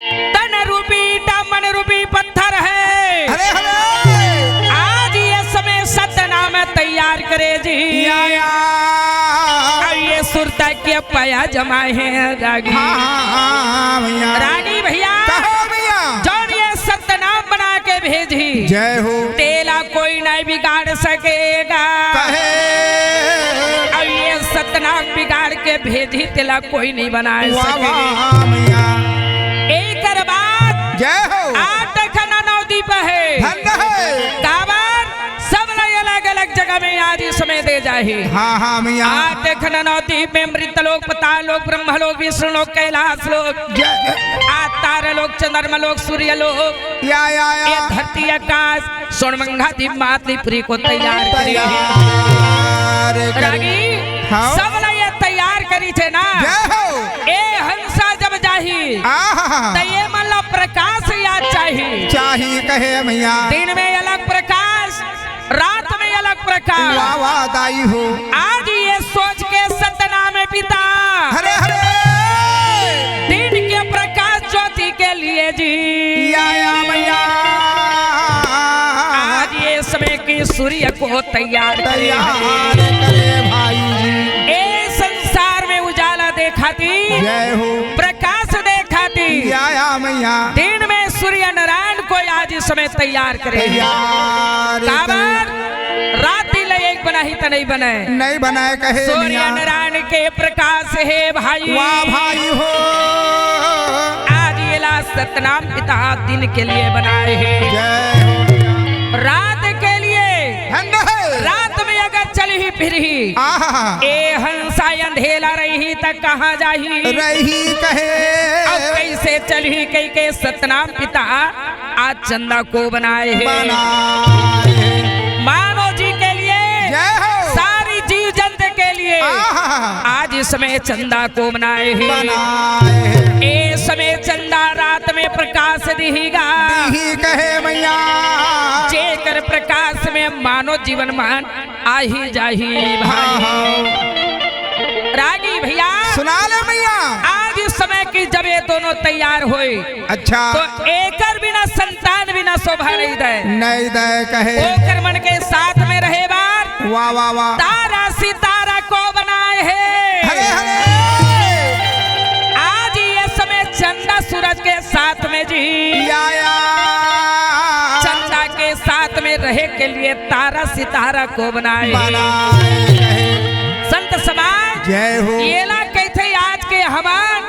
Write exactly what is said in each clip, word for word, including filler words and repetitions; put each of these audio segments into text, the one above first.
तन रूपी ईटा, मन रूपी पत्थर है। अरे, अरे। आज ये समय सतनाम तैयार करे जी। या, या। अब ये सुरता के पया जमाए हे रागी। हाँ, हाँ, हाँ, भैया। रागी भैया। कहो भैया। जौन ये सतनाम बना के भेजी। जय हो। तेला कोई नहीं बिगाड़ सकेगा। कहे। अब ये सतनाम बिगाड़ के भेजी, तेला कोई नहीं बनाए वाह, सके। वाह, भैया। एकर बाद जय हो। आज देखना नवदीप है। धन्य है। काबर सब ला अलग-अलग जगह में आज इस समय दे जाही। हाँ, हाँ, भैया। आज देखना नवदीप में मृत लोक, पाताल लोक, ब्रह्म लोक, विष्णु लोक, कैलाश लोक, जय, जय। आज तारा लोक, चंद्रमा लोक, सूर्य लोक, या, या, या। ये धरती आकाश, सोनमंगा दी मातलीपुरी को तैयार करी। तैयार करी। रागी, हाँ। सब ला ये तैयार करी थे ना। जय हो। ए हंसा जब जाही, आहा। त ये मन ला प्रकाश याद चाही। चाही कहे मैया। दिन में अलग प्रकाश, रात में अलग प्रकाश। वाह, वाह, दाई हो। आज ये सोच के सतनाम पिता। हरे, हरे। दिन के प्रकाश ज्योति के लिए जी। या, या, मैया। आज ये समय की सूर्य को तैयार करे। तैयार करे भाई जी। ए संसार में उजाला देखाती। जय हो। प्रकाश देखाती। या, या, मैया। दिन में सूर्य नारायण को आज इस समय तैयार करे। तैयार काबर करे। रात दिन ले एक बनाही त नहीं बने। नहीं बने कहे सूर्य मैया। नारायण के प्रकाश है भाई। वाह भाई हो। आज ये ला सतनाम पिता दिन के लिए बनाए हैं। जय हो। रात के लिए। धन्य है। रात में अगर चलही फिरही, आहा। ए हंसा अंधेला रही त कहाँ जाही? रही कहे। अब कैसे चलही कह के सतनाम पिता आज चंदा को बनाए है। बनाए है। मानव जी के लिए, जय हो। सारी जीव जंतु के लिए आहा। आज इस समय चंदा को बनाए है। बनाए है। ए समय चंदा रात में प्रकाश दिहीगा। दिही कहे मैया। जेकर प्रकाश में मानव जीवन मान आही जाही भाई। हाँ, हाँ। रागी भैया। सुना ले मैया। आज इस समय की जब ये दोनों तैयार होए, अच्छा। तो एकर बिना संतान बिना शोभा नहीं दे। नहीं दे कहे। ओकर मन के साथ में रहे बार। वाह, वाह, वाह। तारा सितारा को बनाए है। हरे, हरे। आज ये समय चंदा सूरज के साथ में जी। या, या। चंदा के साथ में रहे के लिए तारा सितारा को बनाए। बनाए रहे। संत समाज, जय हो। एला कहिथे आज के हमन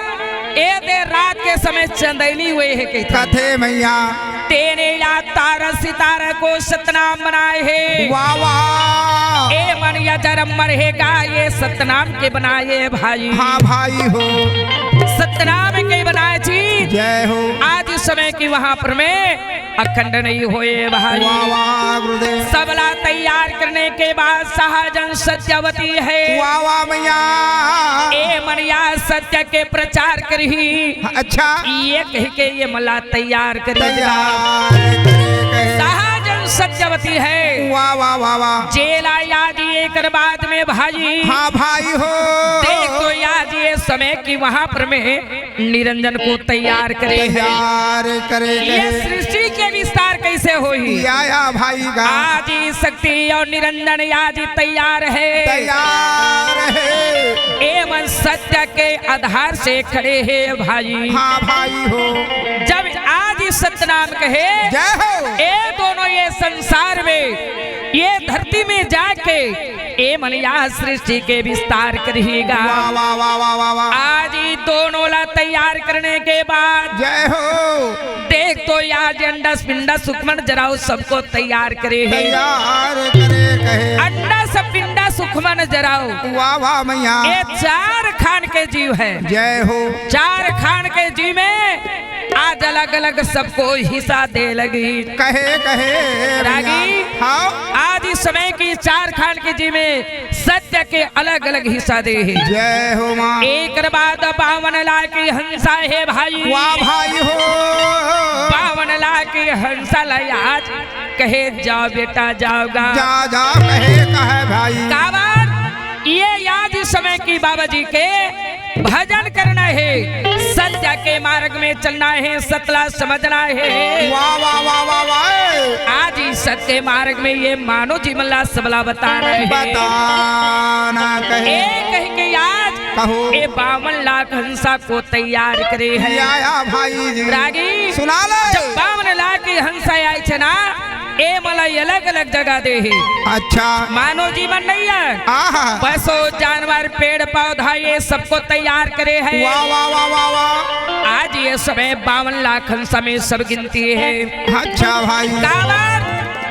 ए दे रात के समय चंदैनी हुए हे कहिथे। कथे मैया। तेने या तारा सितारा को सतनाम बनाए हे। वाह, वाह। ए मन या जरम मर हे गा, ये सतनाम के बनाए भाई। हाँ भाई हो। सतनाम के बनाए जी। जय हो। आज इस समय की वहां पर में अखंड नहीं होए भाई। वाह, वाह, गुरुदेव। सबला तैयार करने के बाद सहजन सत्यवती है। वाह, वाह, मैया। ए मन या सत्य के प्रचार करही। अच्छा। ये कह के ये मन ला तैयार करी। तैयार करे कहे। सहजन सत्यवती है। वाह, वाह, वाह, वाह। जेला याद एकर बाद में भाई। हाँ, भाई हो। देख तो याद ये समय की वहां पर में निरंजन को तैयार करे हे। तैयार करे हे। ये सृष्टि के विस्तार कैसे होही? या, या भाई गा। आदि शक्ति और निरंजन आज तैयार हे। तैयार हे। ए मन सत्य के आधार से खड़े हे भाई। हाँ भाई हो। जब आज सतनाम कहे, जय हो। ए दोनों ये संसार में, ये धरती में जाके ए मन या सृष्टि के विस्तार करही गा। वाह, वाह, वाह, वाह, वाह, वाह। आज ई दोनों ला तैयार करने के बाद जय हो। देख तो आज अंडा पिंडा सुखमन जराऊ सबको तैयार करे हे। तैयार करे कहे। अंडा सब पिंडा सुखमन जराऊ। वाह, वाह, मैया। ए चार खान के जीव हे। जय हो। चार खान के जीव में आज अलग-अलग सबको हिस्सा दे लगी। कहे, कहे, रागी, भैया। हाँ। आज इस समय की चार खान के जी में सत्य के अलग-अलग हिस्सा दे हे। जय हो माँ। एकर बाद बावन लाख हंसा हे भाई। वाह भाई हो। बावन लाख हंसा ला आज कहे, "जाओ बेटा, जाओ गा।" जा, जा, कहे, कहे भाई। काबर? ये आज इस समय की बाबा जी के भजन करना हे, सत्य के मार्ग में चलना हे, सतला समझना हे। वाह, वाह, वाह, वाह, वाह। आज इस सत्य मार्ग में ये मानव जीवन ला सबला बताना हे। बताना कहे। ए कहि के आज कहो। ए बावन लाख हंसा को तैयार करे हे। या, या भाई जी। रागी, सुना ले। जब बावन लाख के हंसा आए छे ना, ए मला अलग-अलग जगह दे हे। अच्छा। मानव जीवन नहीं हे। आहा। पशु, जानवर, पेड़, पौधा, ये सबको तैयार करे हे। वाह, वाह, वाह, वाह, वाह। आज ये समय बावन लाख हंसा में सब गिनती हे। अच्छा भाई। काबर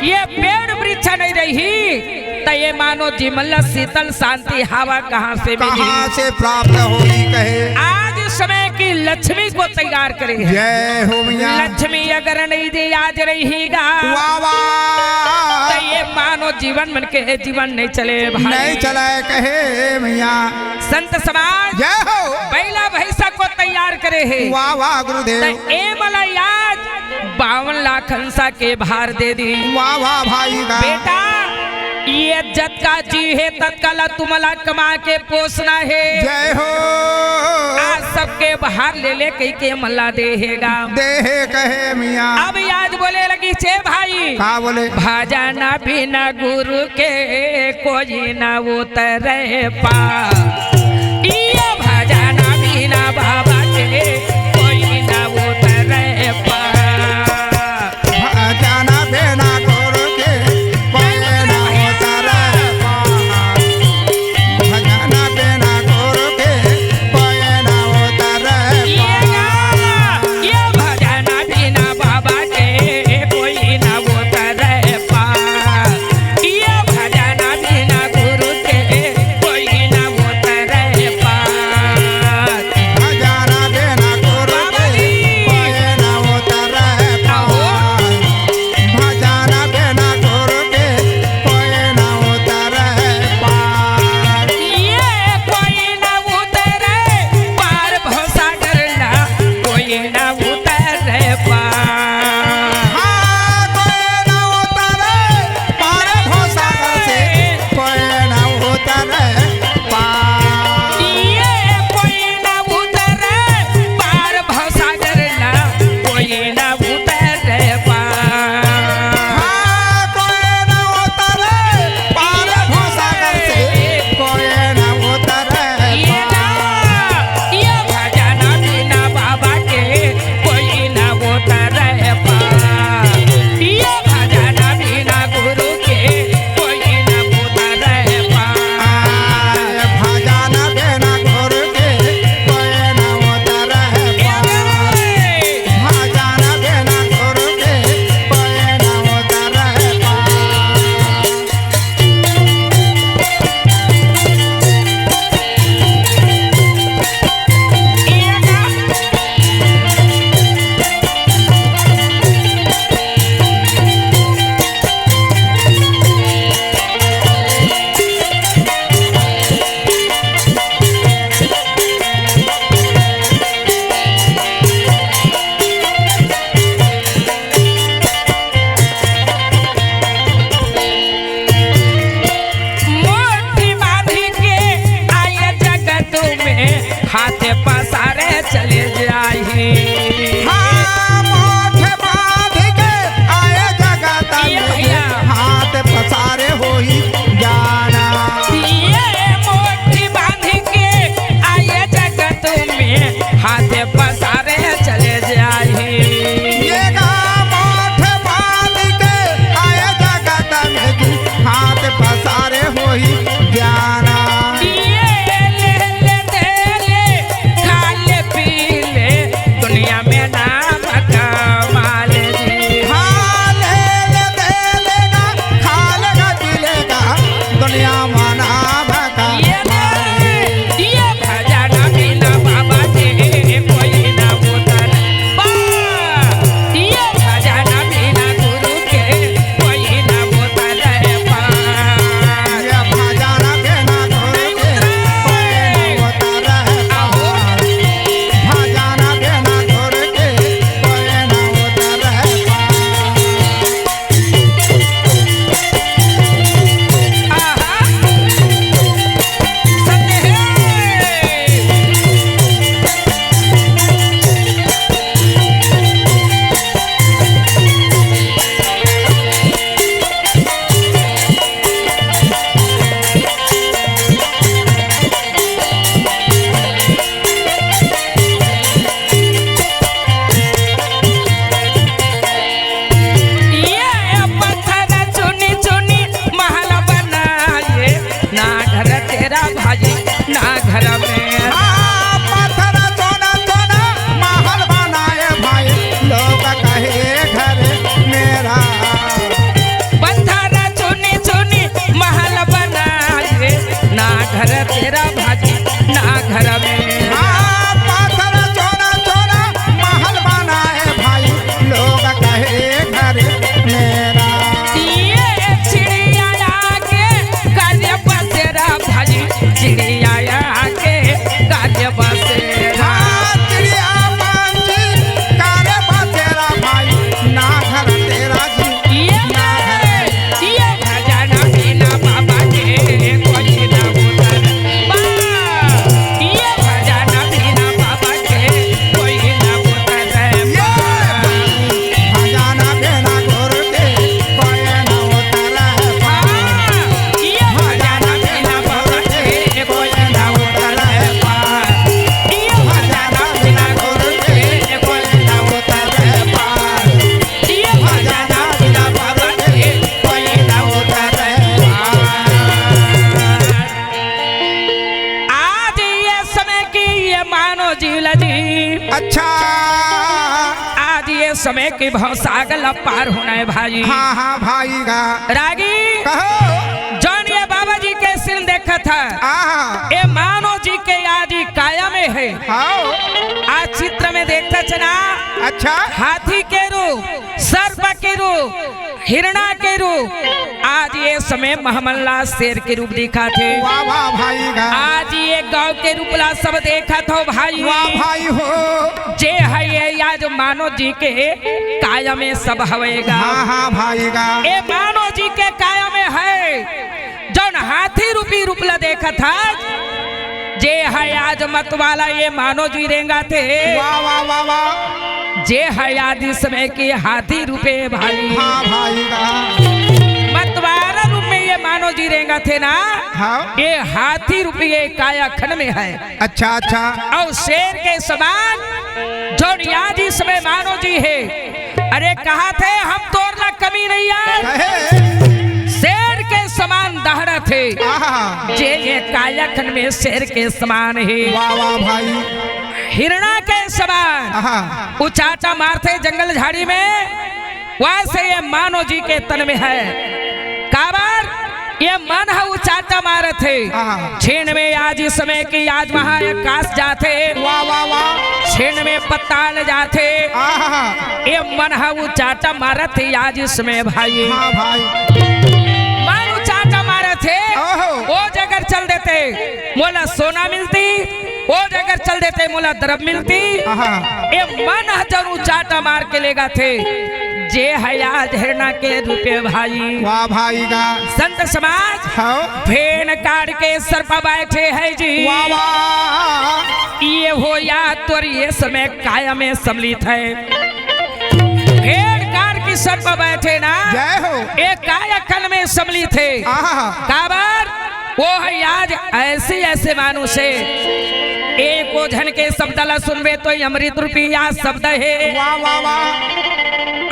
ये पेड़ वृक्ष नहीं रही, त ये मानव जीवन ला शीतल शांति हवा कहाँ से मिली? कहाँ से प्राप्त होही कहे? आज समय की लक्ष्मी को तैयार करे हे। जय हो मैया। लक्ष्मी अगर नहीं दे आज रहीगा, वाह, वाह। त ये मानव जीवन मन के जीवन नहीं चले भाई। नहीं चले कहे मैया। संत समाज जय हो। बैला भैंसा को तैयार करे हे। वाह, वाह, गुरुदेव। त ए मला आज बावन लाख हंसा के भार दे दी। वाह, वाह, भाई का। बेटा, ये जतका जी हे, ततका ला तुमला कमा के पोसना हे। जय हो। आज सबके भार ले ले कहि के मला दे हे गा। दे हे कहे मैया। अब आज बोले लगी छे भाई। का बोले? भजन बिना गुरु के कोई न उतरे पार। ये भजन बिना बाबा के कोई न उतरे पार। भजन बिना गुरु के कोई न उतरे पार। भजन बिना गुरु के कोई न उतरे ये पार। ये भजन बिना बाबा के कोई न उतरे पार। ये भजन बिना गुरु के कोई न उतरे पार। भजन बिना गुरु के कोई न उतरे पार। भजन बिना गुरु के कोई न उतरे पार। ये कोई न उतरे पार भवसागर ला, कोई न उतरे पार। हाँ, कोई न उतरे पार भवसागर से, कोई न उतरे पार। ये कोई न उतरे पार भवसागर ला, कोई न उतरे पार। हाँ, कोई न उतरे पार भवसागर से, कोई न उतरे ये पार। ना, ये भजन बिना बाबा के कोई न उतरे पार। ये भजन बिना गुरु के कोई न उतरे पार। भजन बिना गुरु के कोई न उतरे पार। भजन बिना गुरु के कोई न उतरे पार। मुट्ठी बांधी के आए जगत में, हाथ पसारे चले जाही। हाँ, मुट्ठी बांधी के आए जगत ये में, भैया। हाथ पसारे होही जाना। ये मुट्ठी बांधी के आए जगत में, हाथ पसारे चले जाही। ये गा मुट्ठी बांधी के आए जगत में जी, हाथ पसारे होही जाना। ये ले ले दे ले, खा ले पी ले, दुनिया में ना घर तेरा भाजी ना घर मेरा। हाँ, पाथर चोरा चोरा महल बनाए भाई, लोग कहे घर मेरा। ये चिड़िया आके घर बसेरा भाजी, चिड़िया आके घर बसेरा। हाँ, चिड़िया पंछी घर बसेरा भाई, ना घर तेरा जी, ये ना घर ये भजन बिना बाबा के कोई ना उतरे पार। ये भजन बिना बाबा के कोई ना उतरे पार। भजन बिना गुरु के कोई ना उतरे पार। ये भजन बिना बाबा के कोई ना उतरे पार। ये भजन बिना गुरु के कोई ना उतरे पार। ये भजन बिना बाबा के कोई ना उतरे पार। आज ये समय की ये मानो जीवला जी। अच्छा। आज ये समय की भवसागर ला पार होना है भाई। हाँ, हाँ, भाई गा। रागी। कहो। जौन ये बाबा जी के सीन देखत ह। हाँ। ये मानो जी के आज ही काया में है। हाँ। आज चित्र में देखत ह ना। अच्छा। हाथी के रूप, सर्प के रूप, हिरणा के रूप, आज ये समय महमल्ला शेर के रूप दिखाथे। वाह, वाह, भाई गा। आज ये गांव के रूप ला सब देखत हो, भाई। वाह, भाई हो। जे है ये आज मानो जी के काया में सब हवेगा। हाँ, हाँ, भाई गा। ये मानो जी के काया में है, जौन हाथी रूपी रूप ला देखत ह, जे है आज मत वाला ये मानो जी रेंगाथे। वाह, वाह, वाह, वाह। जे है आदि समय के हाथी रूपे भाई। हाँ, भाई गा। मत वाला रूप में ये मानो जी रेंगाथे ना। हाँ। ये हाथी रूपी ये काया खंड में है। अच्छा, अच्छा। अउ शेर के समान जौन आदि समय मानो जी हे। अरे कहाथे हम तोर ला कमी नइ आय। कहे। शेर के समान दहड़त हे। आहा। जे ये काया खंड में शेर के समान हे। वाह, वाह भाई। हिरणा के समान। आहा। उचाटा मारथे जंगल झाड़ी में, वैसे ये मानो जी के तन में है। काबर ये मन ह उचाटा मारत हे। हाँ। छेन में आज इस समय की आज महाकास जाथे। वाह, वाह, वाह। छेन में पताल जाथे। आहा। ये मन ह उचाटा मारत हे आज इस समय भाई। हाँ भाई। मन उचाटा मारत हे। ओहो। ओ जगह चल देते, मोला सोना मिलती। ओ जगह चल देते, मोला दरब मिलती। आहा। ये मन ह जरूर चाटा मार के लेगाथे। जे है आज हिरणा के रूपे भाई। वाह भाई गा। संत समाज। हाँ। फेन काट के सर्प बैठे है जी। वाह, वाह। ये हो या तोर ये समय काया में सम्मिलित है। फेन काट के सर्प बैठे ना। जय हो। ये काया खंड में सम्मिलित है। आहा। काबर वो है आज ऐसे ऐसे मानुष हे, एको झन के शब्द ला सुनबे तो ये अमृत रूपी या शब्द हे। वाह, वाह, वाह।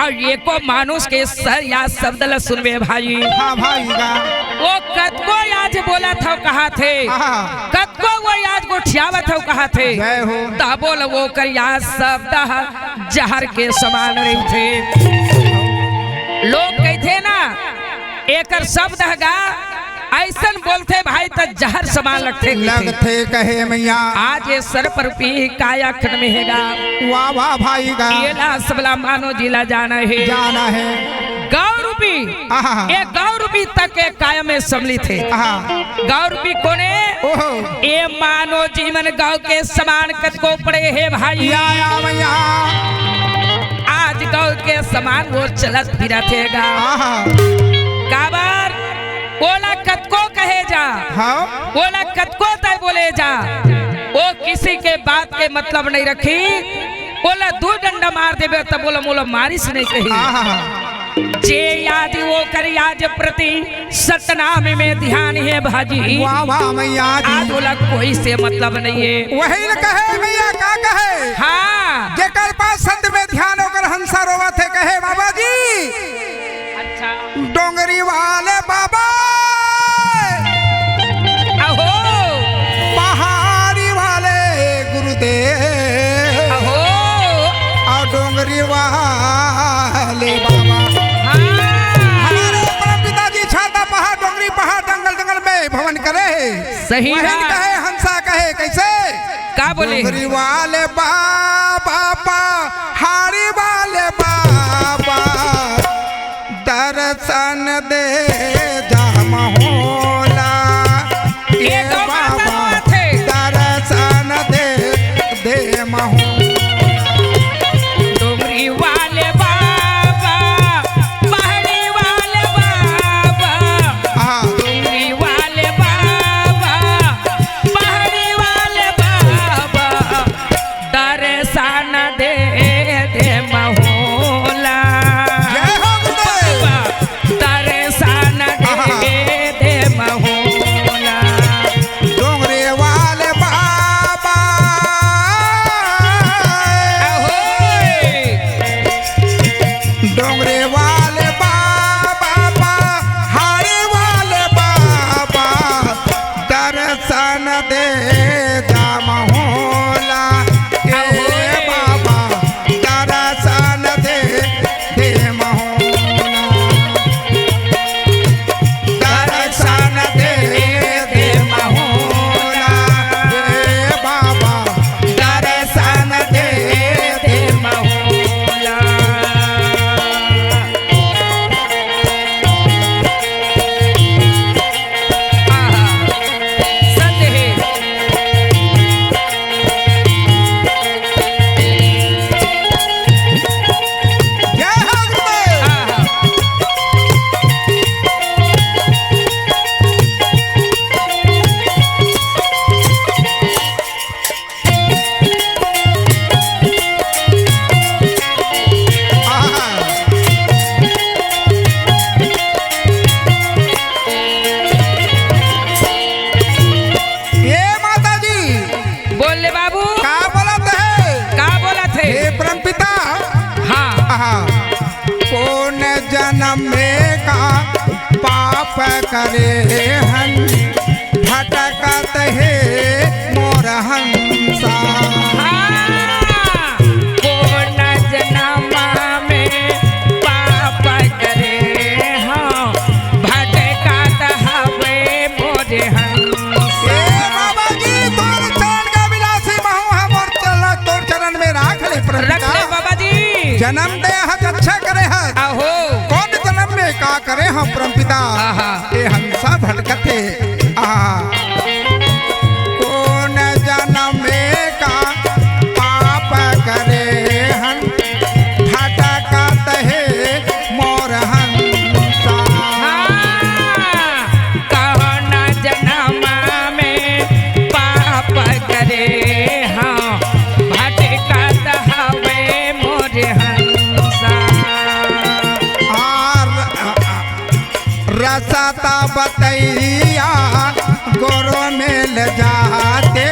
अउ एको मानुष के सर या शब्द ला सुनबे भाई। हाँ भाई गा। वो कतको आज बोलत हव कहाथे, हाँ। कतको वो आज गोठियावत हव कहाथे। जय हो। तब बोल वो कर या शब्द ह जहर के समान रहिथे। लोग कहिथे ना, एकर शब्द ह गा अइसन बोलथे भाई त जहर समान लगथे, कहिथे। लगथे कहे मैया। आज ये सर्प रूपी काया खंड में हे गा। वाह, वाह भाई गा। ये ला सबला मानो जी ला जाना हे। जाना हे। गौ रूपी, आहा। ये गौ रूपी तक के काया में सम्मिलित हे। आहा। गौ रूपी कोने? ओहो। ये मानो जीवन गौ के समान कतको पड़े हे भाई। या, या मैया। आज गौ के समान वो चलत फिरत हे गा। आहा। काबर? ओला कतको कहे जा। हाँ। ओला कतको तय बोले जा। वो किसी के बात के मतलब नहीं रखी। ओला दू डंडा मार देबे तब बोला मोला मारिस नहीं कही। आहा। जे याद वो कर याद प्रति सतनाम में ध्यान हे भाजी। वाह, वाह, मैया जी। आज ओला कोई से मतलब नहीं हे। वही न कहे मैया का कहे। हाँ। जेकर पास सत में ध्यान ओकर हंसा रोवत हे कहे बाबा जी। अच्छा। डोंगरी वाले बाबा। अहो। पहाड़ी वाले गुरुदेव। अहो। अउ डोंगरी वाले बाबा। हाँ। हमारे परम पिताजी छाता पहाड़, डोंगरी पहाड़, जंगल जंगल में भवन करे। सही वही बात। कहे, हंसा कहे, कैसे? का बोले? डोंगरी वाले बाबा, पहाड़ी वाले बाबा, दर्शन दे जा मोला। ये ए तो बाबा, बात है। दर्शन दे, दे मोला। डोंगरी वाले बाबा, पहाड़ी वाले बाबा, हाँ। डोंगरी वाले बाबा, पहाड़ी वाले बाबा, दर्शन दे दे मोला। जय हो गुरुदेव। दर्शन दे आहा। दे मोला। डोंगरे वाले बाबा। अहोई। डोंगरे वाले बाबा, पहाड़ी वाले बाबा, दर्शन दे जा मोला। ए अहोई। बाबा, दर्शन दे दे मोला। दर्शन दे दे मोला। ए बाबा, दर्शन दे दे मोला। आहा, सत्य हे। जय हो गुरुदेव। आहा। आहा। ए माता जी। बोल ले बाबू। का बोलत हे? का बोलत हे? हे परमपिता। हाँ। आहा। कोन जनम में का पाप करे हन, भटकत हे मोर हंसा। हाँ, कोन जनम में पाप करे हन, भटकत हवे मोर हंसा। ए बाबा जी, तोर चरण का बिलासी महू हमर चला, तोर चरण में राख ले प्रभु रख ले का। बाबा जी। जनम दे हस, अच्छा करे हस। आहो। कोन जनम में का करे हंव परमपिता? आहा। ए हंसा भटकत हे। आहा। कोन जनम में का पाप करे हन, भटकत हे मोर हंसा। हाँ, कोन जनम में पाप करे हंव, भटकत हवे मोर हंसा। आर रसता बतैया गोरो मिल जाते,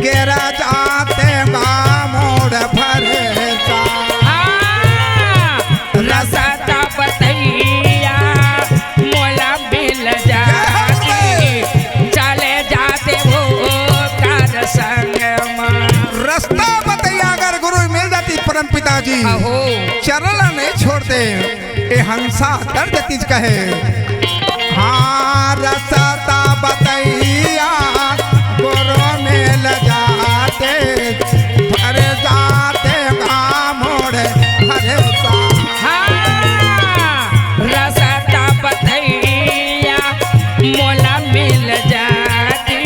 गिर जाते बा मोर भरोसा। हाँ, रसता बतैया मोला मिल जाती, चले जाते वो कर संग मा। रसता बतैया अगर गुरु मिल जाती परम पिताजी, अहो। चरण नहीं छोड़ते। ए हंसा दर्द तीज कहे। हाँ, रसता बतैया गोरो मिल जाते, भर जाते मोर हंसा। हाँ, रसता बतैया मोला मिल जाती,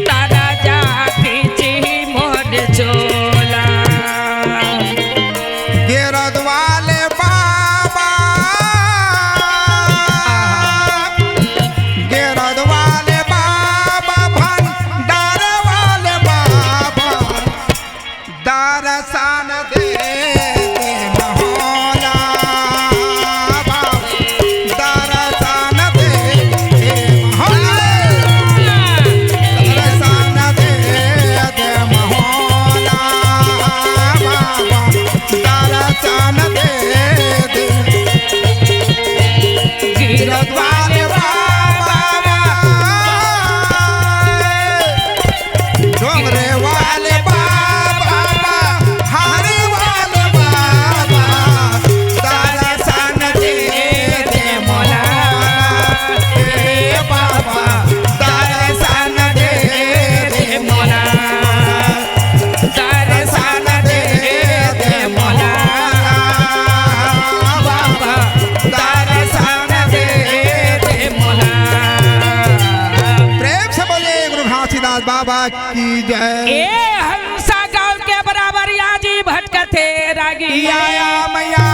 तारा जाती जी मोर चोला। गिरद वाले बाबा। बाबा की जय। ए हंसा गाँव के बराबर याजी भटकथे रागी। या, या मैया।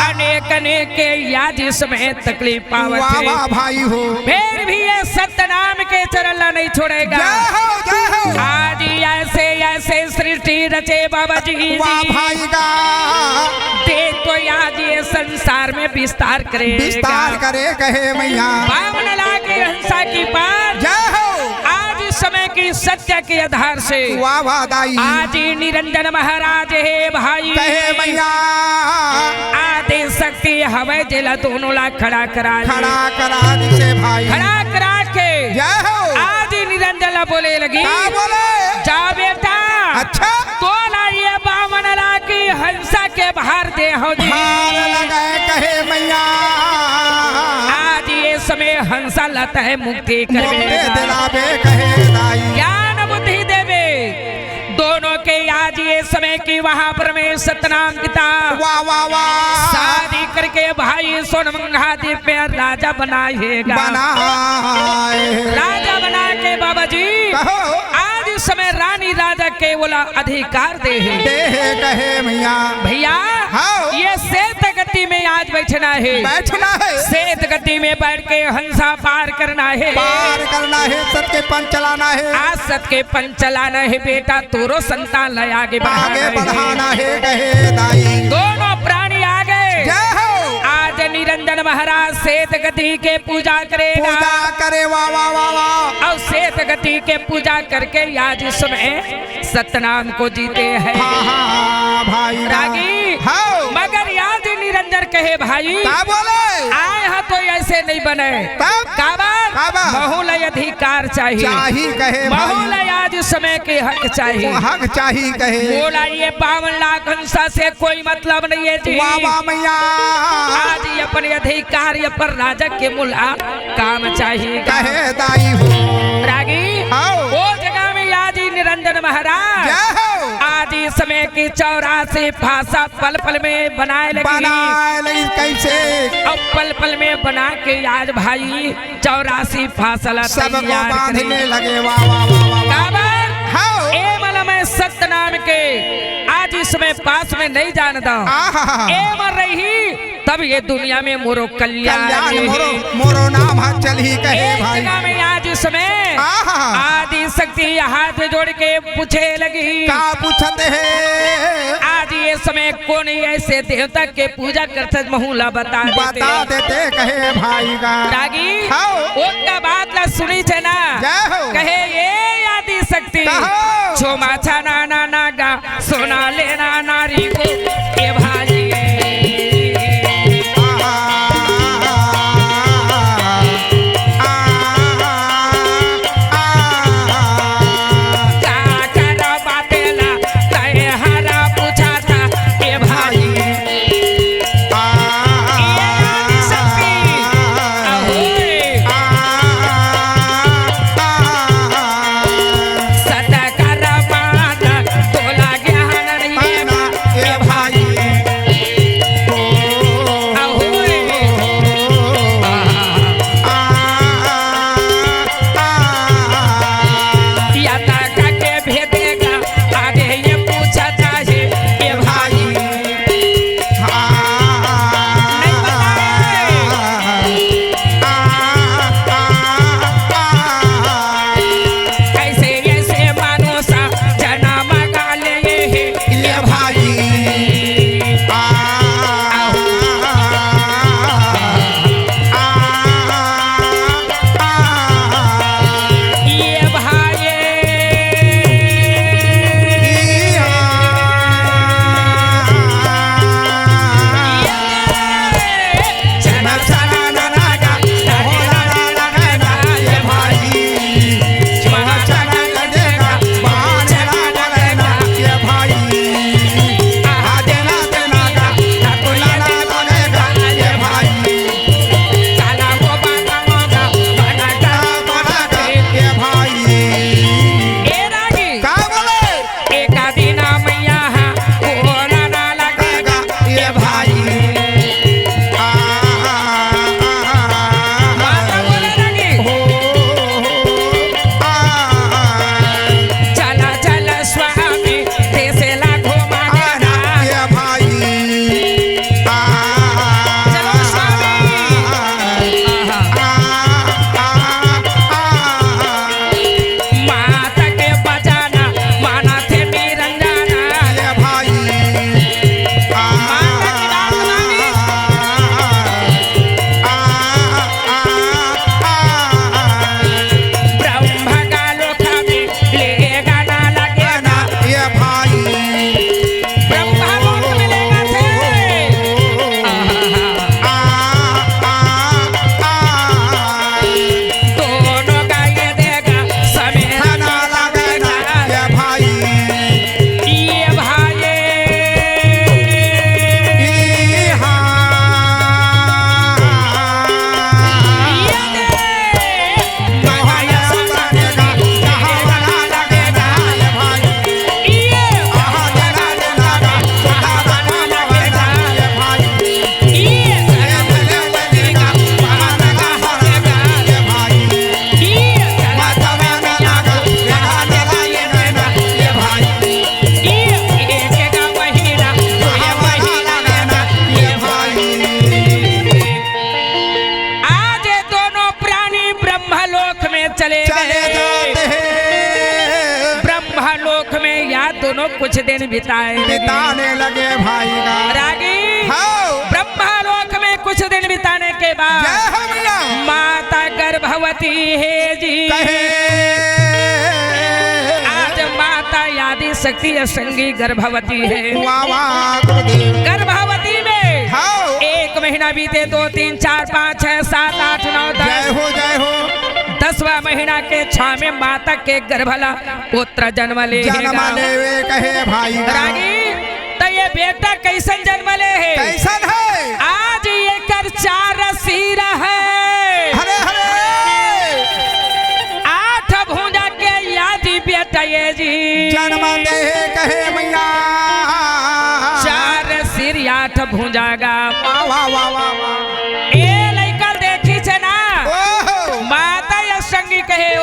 अनेक अनेक के याजी समय तकलीफ पावत वाह, हे। वाह भाई हो। फिर भी ये सतनाम के चरण ला नहीं छोड़ेगा। जय हो, जय हो। आज ही ऐसे, ऐसे सृष्टि रचे बाबा जी, वाह जी। भाई का। देखो आज ये संसार में विस्तार करे। विस्तार करे कहे मैया। बामन ला के हंसा की पार। जय हो। आज समय की सत्य के आधार से। वाह, वाह दाई। आज ही निरंजन महाराज हे भाई। कहे मैया। आदि शक्ति हवे जेला दोनों ला खड़ा करा ले। खड़ा करा दिसे भाई। खड़ा करा के। जय हो। आज ही निरंजन ला बोले लगी। का बोले? जा बेटा। अच्छा। तोला ये बामन ला की हंसा के भार दे हो जी। भार लगे कहे मैया। आज ये समय हंसा ला तैं मुक्ति करबे मुक्ति गा। दिलाबे कहे दाई। ज्ञान बुद्धि देबे। दोनों के आज ये समय की वहां पर में सतनाम पिता। वाह, वाह, वाह। शादी करके भाई सोनमंगा दीप में राजा बनाए हे गा। बनाए। राजा बना के बाबा जी। कहो। आज इस समय रानी राजा के बोला अधिकार दे हे। दे हे कहे मैया। भैया, हाँ। ये सेत गति में आज बैठना हे। बैठना हे। सेत गति में बैठ के हंसा पार करना हे। पार करना हे, सत के पंच चलाना हे। आज सत के पंच चलाना हे बेटा, तोरो संतान ला आगे बढ़ाना आगे हे। बढ़ाना हे कहे दाई। दोनों प्राणी आ गए। जय हो। आज निरंजन महाराज सेत गति के पूजा करेगा। पूजा करे, वाह, वाह, वाह, वाह। और सेत गति के पूजा करके आज इस समय सतनाम को जीते हैं। हाँ, हाँ, हाँ, भाई ना। रागी। हाँ। मगर याद निरंजन कहे भाई। का बोले? आए हा तो ऐसे नहीं बने। तब? काबर? काबर? महू ला अधिकार चाहिए। चाही कहे महू भाई। ला आज समय के हक चाहिए। हक चाही कहे। मोला ये बावन लाख हंसा से कोई मतलब नहीं है जी। वाह, वाह मैया। आज ये अपने अधिकार, ये पर राजा के मुला काम चाहिए। कहे दाई हो। रागी, आओ। वो जगह में आज ही निरंजन महाराज, जय हो। आज ही समय की चौरासी फांसा पल पल में बनाए लगी। बनाए लगी कैसे? अब पल पल में बना के आज भाई चौरासी फांसा ला सबको तैयार बांधने करी। लगे। वाह, वाह, वाह, वाह, वाह। काबर? हाँ। ए मला मैं सत्य नाम के आज इस समय पास में नहीं जान दो। आहा। ए मर रही तब ये दुनिया में मोरो कल्याण कल्याण रही। मोरो, मोरो नाम हा चलही कहे ए भाई। जगह में आज इस समय आहा। आदि शक्ति हाथ जोड़ के पूछे लगी। का पूछत हे? आज ये समय कोन ऐसे देवता के पूजा करथस महू ला बता देते। बता देते कहे भाई का। रागी, हाँ। ओकर बात ला सुनिस हे ना। जय हो। कहे ये आदि शक्ति। कहो। छोमा छाना ना ना गा। सोना लेना नारी को, ए भाई। का करबा तेला, तैं हरा पूछा था, ए भाई। ए आदि शक्ति, अहोई। सत करबा तोला ज्ञान नहीं। चले चले गए। जाते हैं। ब्रह्मा लोक में या दोनों कुछ दिन बिताए लगे। बिताने लगे भाई का। रागी, हाँ। ब्रह्मा लोक में कुछ दिन बिताने के बाद जय हो मैया। माता गर्भवती है जी। कहे। आज माता आदि शक्ति अष्टंगी गर्भवती है। वाह, वाह, गुरुदेव। गर्भवती में हाँ। एक महीना बीते, दो, तीन, चार, पाँच, छह, सात, आठ, नौ, दस। जय हो, जय हो। दसवाँ महीना के छह में माता के गर्भ ला पुत्र जन्म ले जन्म हेगा। लेवे कहे भाई का। रागी, त ये बेटा कैसन जन्म ले हे? कैसन है? आज एकर चार सिर है। हरे, हरे। आठ भुजा के यादी बेटा ये जी। जन्म दे कहे मैया। चार सिर आठ भुजा गा। वाह, वाह, वाह, वाह, वाह। ए लइका देखी छे ना। ओहो। माता अष्टंगी कहे ओ।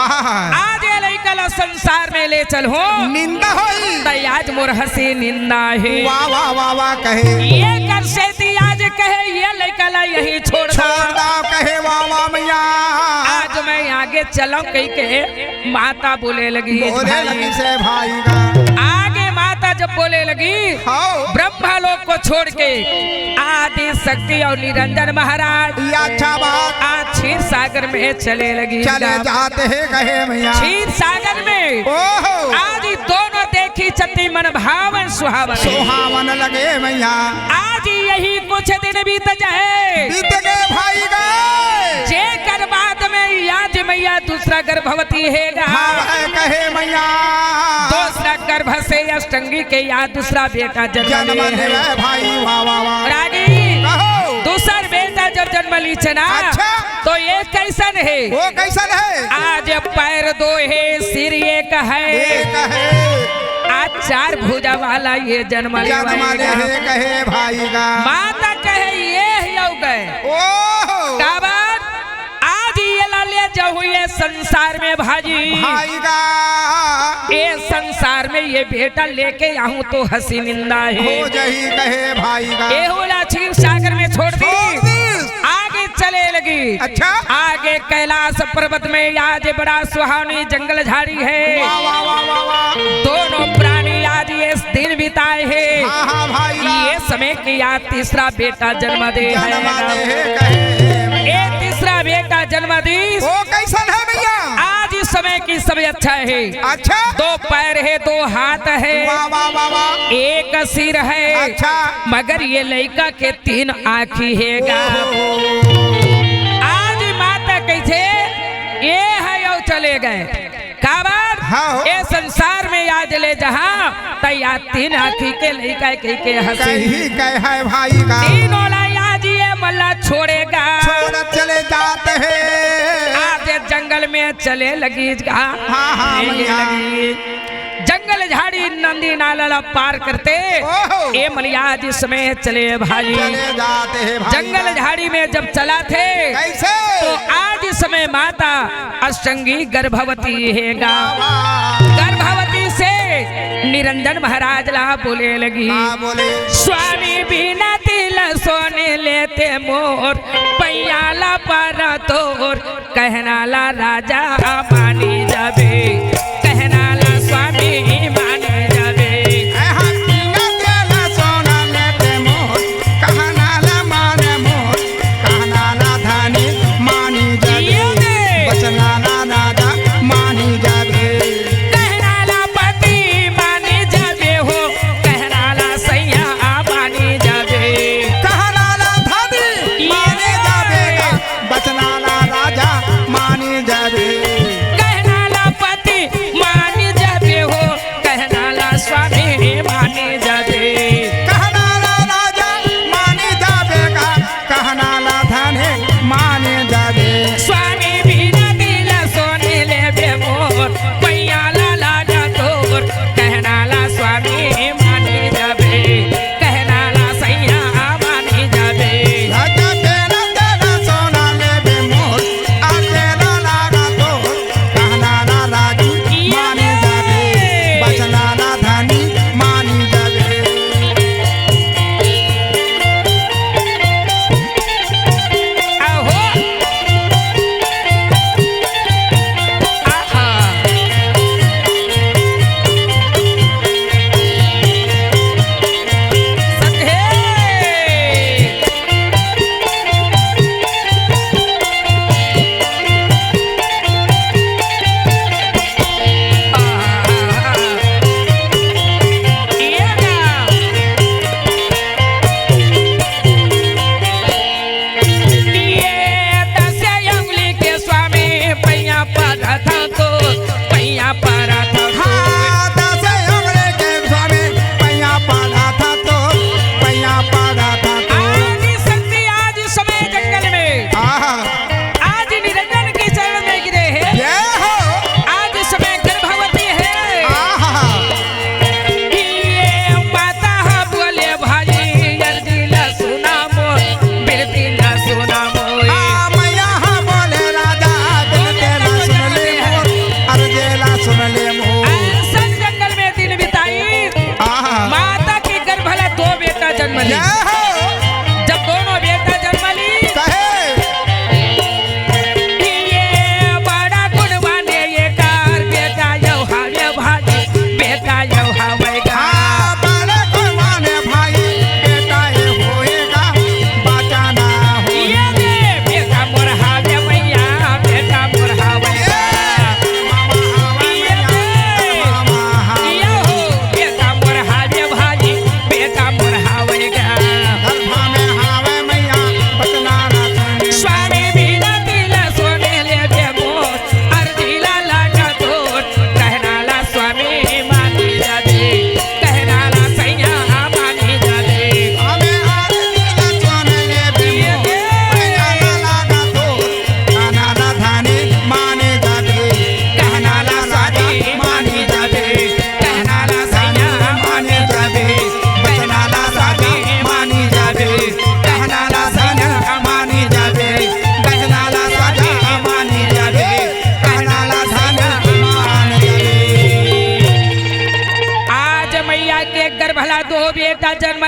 आहा। आज ए लइका ला संसार में ले चल हो। निंदा होई। त आज मोर हंसी निंदा हे। वाह, वाह, वाह, वाह कहे। एकर सेती आज कहे ए लइका ला यही छोड़ दो। छोड़ दो कहे वाह, वाह मैया। आज मैं आगे चलूं कही के माता बोले लगी, बोले भाई। लगी से भाई का। आगे माता जब बोले लगी, हाँ। ब्रह्मा लोक को छोड़ के आदि शक्ति और निरंजन महाराज या अच्छा बात। आज क्षीर सागर में चले लगी चले गा। जाते हैं कहे मैया। क्षीर सागर में ओहो। आज ही दोनों देखी छती मन भावन सुहावन। सुहावन लगे मैया। आज यही कुछ दिन बीत जाए। बीत गए भाई गए। जेकर बाद में आज मैया दूसरा गर्भवती हेगा। हाँ, है कहे मैया। दूसरा गर्भ से अष्टंगी के या दूसरा बेटा जन्म जन्म ले ले है। भाई, वाह, वाह, वाह। रागी, कहो। दूसर बेटा जब जन्म ली छे ना, अच्छा। तो ये कैसन है? वो कैसन है? आज पैर दो है, सिर एक है। एक है। आज चार भुजा वाला ये जन्म ले जन्म ले भाई का। है कहे भाई का। माता कहे ये ही हो गए। ओहो। का बात? आज ये ला ले जाहूं ये संसार में भाजी। भाई का। ए संसार में ये बेटा लेके आहूं तो हंसी निंदा हे। हो जही कहे भाई का। एहू ला क्षीर सागर में छोड़ दी। छोड़ दी। आगे चले लगी। अच्छा। आगे कैलाश पर्वत में आज बड़ा सुहावनी जंगल झाड़ी हे। वाह, वाह, वाह, वाह, वाह। दोनों प्राणी आज ये दिन बिताए हे। हाँ, हाँ, भाई का। ये समय की आज तीसरा बेटा जन्म दे जन्म हे। दे हे कहे। ए तीसरा बेटा जन्म दी। ओ कैसन है भैया? आज इस समय की सबसे अच्छा है। अच्छा। दो पैर है, दो हाथ है, वाह, वाह, वाह, वाह। एक सिर है। अच्छा। मगर ये लइका के तीन आँखी हेगा। ओहो। आज माता कैसे ये है और चले गए। काबर? हाँ हो। ए संसार में आज ले जहाँ, त या तीन आँखी के लइका कहि के हँसी। कही कहे है भाई का। तीनों ला आज ये मल्ला छोड़ेगा। छोड़ चले जाते हैं। आज जंगल में चले लगी गा। हाँ, हाँ, चले भैया। लगी। जंगल झाड़ी नंदी नाला ला पार करते। ओहो। ए मलिया आज समय चले भाई। चले जाते हैं भाई। जंगल झाड़ी में जब चला थे, कैसे? तो आज समय माता अष्टंगी गर्भवती हेगा। वाह। गर्भवती से निरंजन महाराज ला बोले लगी। हाँ, बोले। स्वामी बिना तिल सोने लेते मोर, पैया ला पर तोर, कहना ला राजा मानी जाबे, कहना ला स्वामी मानी जाबे। ए हाथी ना तेला सोना लेते मोर, कहना ला माने मोर, कहना ला धनी मानी जाबे। जियो दे। बचना ला राजा मानी जाबे। कहना ला पति मानी जाबे हो, कहना ला सैया मानी जाबे। कहना ला धनी मानी जाबे का, बचना ला राजा मानी जाबे।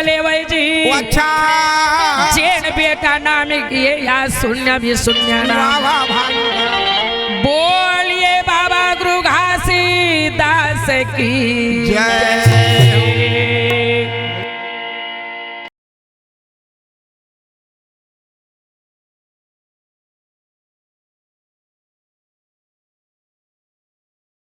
लेवई जी। अच्छा। जेन बेटा नाम किए या शून्य भी शून्य ना। वाह, वाह, भाई। बोलिए बाबा गुरु घासीदास की। जय।